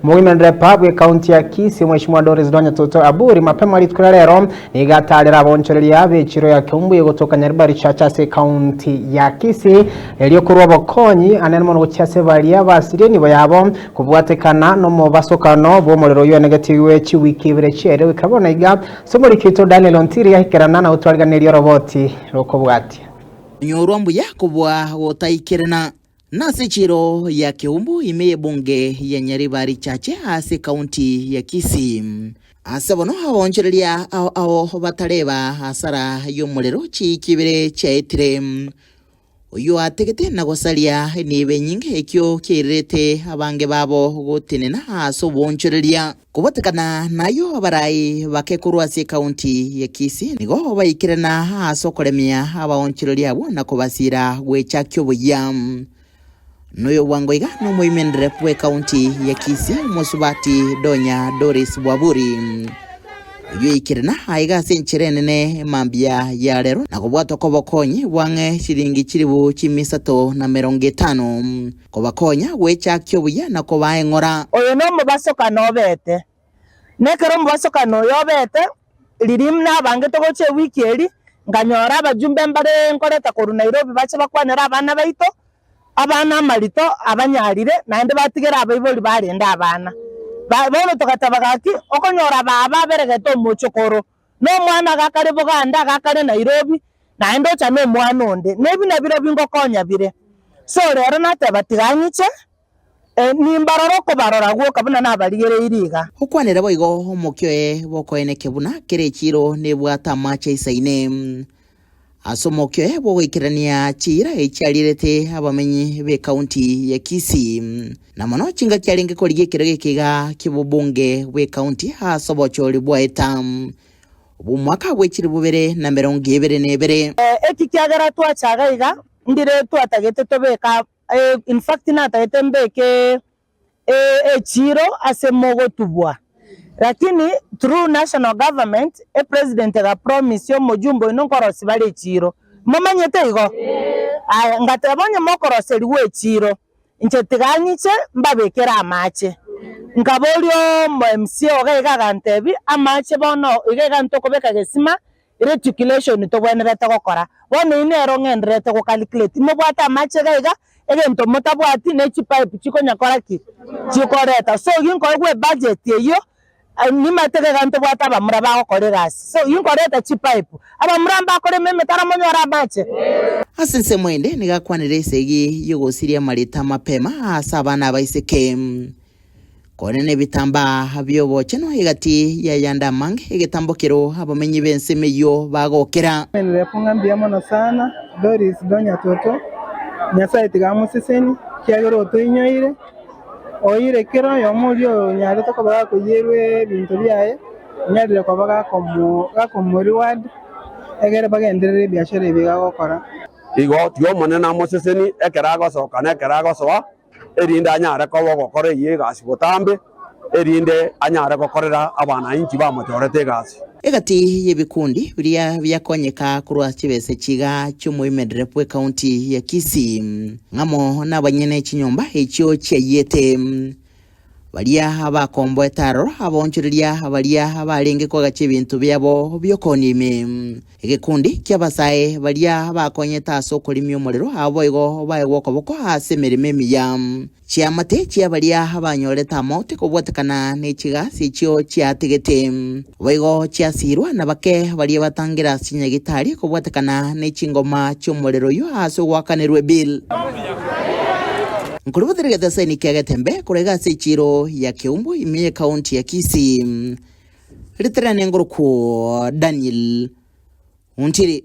Omogima Nderepa bw'ekaunti ya Kisii Mweshimiwa Doris Donya Toto Aburi mapema rituko ria rero nigo atarire abonchoreria b'echiro ya Keumbu egotoka Nyaribari Church ase ekaunti ya Kisii erio korwa obokonyi anene mono gochia ase baria basirie enibo yabo kobwatekana nomobasokano bw'omorero oyio oenegetigwe chiwiki ibere chiaerire goika bono iga ase omoriki oito Daniel Ontiri aikerana na gotwariganeria oroboti rokobwatia. Nyorwa mbuya kobua gotaikerana. Nase chiiro ya Keumbu ime y'ebunge ya Nyaribari Chache ase ekaunti ya Kisii. Ase bono abaonchoreria ao ao batareba hasara y'omorero chiiki ibere chiaetire. Oyio ategete na gosaria enibo enyinge ekio kiairerete abange babo gotenena ase oboonchoreria. Kobatekana nayio abarai bake korwa ase ekaunti ya Kisii nigo baikerana ase okoremia abaonchoreria abwo na kobasiira gwechakia oboyia. Noyo bwango iga nomoimenere bw'ekaunti ya Kisii omosubati Donya Doris Bwaburi. Oyio oikerena aiga ase enchera enene emambia ya rero na kobwatwa kw'obokonyi bwang'e chiringi chilifu chimia isato na merongo etano kobakonya gwechakia obuya na kobaa eng'ora. Oyo nomobasokano obete, na ekero omobasokano oyo obete, riria nabangete gocha ewiki eria, nkanyora abajumbe mbare nkoreta korwa Nairobi bache bakwanere abana baito, Abana amarito abanyarire, naende batigere abaibori barende abana. Bono togateba gaki, okonyora baba aberegete omochokoro, na omwana agakare Boganda, agakare Nairobi, naende ocha na omwana onde. Nebi nabirobio ngokonya bire. So rero nateba tiga ang'iche, nimbarore okobarora gwoka buna nabarigereirie iga. Okwanera boigo omokia oye bokoeneke buna kera echiiro nebwate amache aisaine. Ase omokia oye bw'ogoikerania chiira echiarierete abamenyi b'ekaunti ya Kisii, na mono chingaki arenge korigia ekerogo eke iga ki'obobunge bw'ekaunti ase obochori bwaeta bw'omwaka bwe chilifu bibere na emerongo ebere na ebere. Eki kiagera twacha iga iga, ndire twatagete tobeke in fact natagete mbeke echiiro ase mogotubwa. Lakini through national government, epresident ega promise omojumbe oino nkorosia bare echiiro. Momanyete igo? Aya, ngateba onye mokoroserigwa echiiro, inche tiga ng'iche mbabekere amache. Nkaboria omo MCA iga iga agantebia, amache bono iga iga ntokobeka gesima, Reticulation tobwenerete gokora. Bono eyio nero ng'endererete go calculate. Mobwate amache iga iga, egento motabwati ne chipipe chikonya kora ki? Chikoreta. So ginkoegwa ebudget eyio, nimanyete iga iga ntobwate abamura bagokora egasi. So ginkoreta chipipe, abamura mbakorema emetaro monyore amache? Ase ensemo ende nigo akwanire esegi y'ogosiria amarita amapema ase abana abaiseke. Korende nebitambaa bi'obochenu egati y'ayande amange, egetambo kero abamenyi b'ensemo eyio bagokera. Enderera kong'a mbuya mono sana Doris Donya Toto, Nyasae tiga amoseseni, kiagera otoinyoire, oire kera oyomo oria onyarete koba gakoyierwa ebinto biaye, onyarire koba gakomo gakomo reward, egere bagenderere ebiashara ebi iga agokora. Igo tiga Omonene amoseseni ekero agosoka na ekero agosoa. erinde anyare koba ogokora eyio egasi botambe, erinde anyare gokorera abanainchi bamochorete egasi. Egati y'ebikundi biria biakonyeka korwa chibese chiga chi'omoimerere bw'ekaunti ya Kisii, ng'amo nabanyene chinyomba echio chiayiete. Baria abakomboete aroro, abaonchoreria baria barenge koagacha ebinto biabo bi'okoonia ime. Egekundi ki'abasae baria bakonyete ase okorimia omorero, abwo boigo baegwe okoboko ase emeremo emiya. Chiamate chia baria banyorete amaote kobwatekana ne chigasi echio chiatigete, boigo chiasiirwa na bake baria batangire ase chinyagitari kobwatekana ne chingoma chi'omorero oyio ase ogoakanerwa ebill. Nkorobotera egetaseni kia Getembe korwa iga ase echiiro ya Keumbu ime y'ekaunti ya Kisii. Ritere nengorokwo Daniel Ontiri.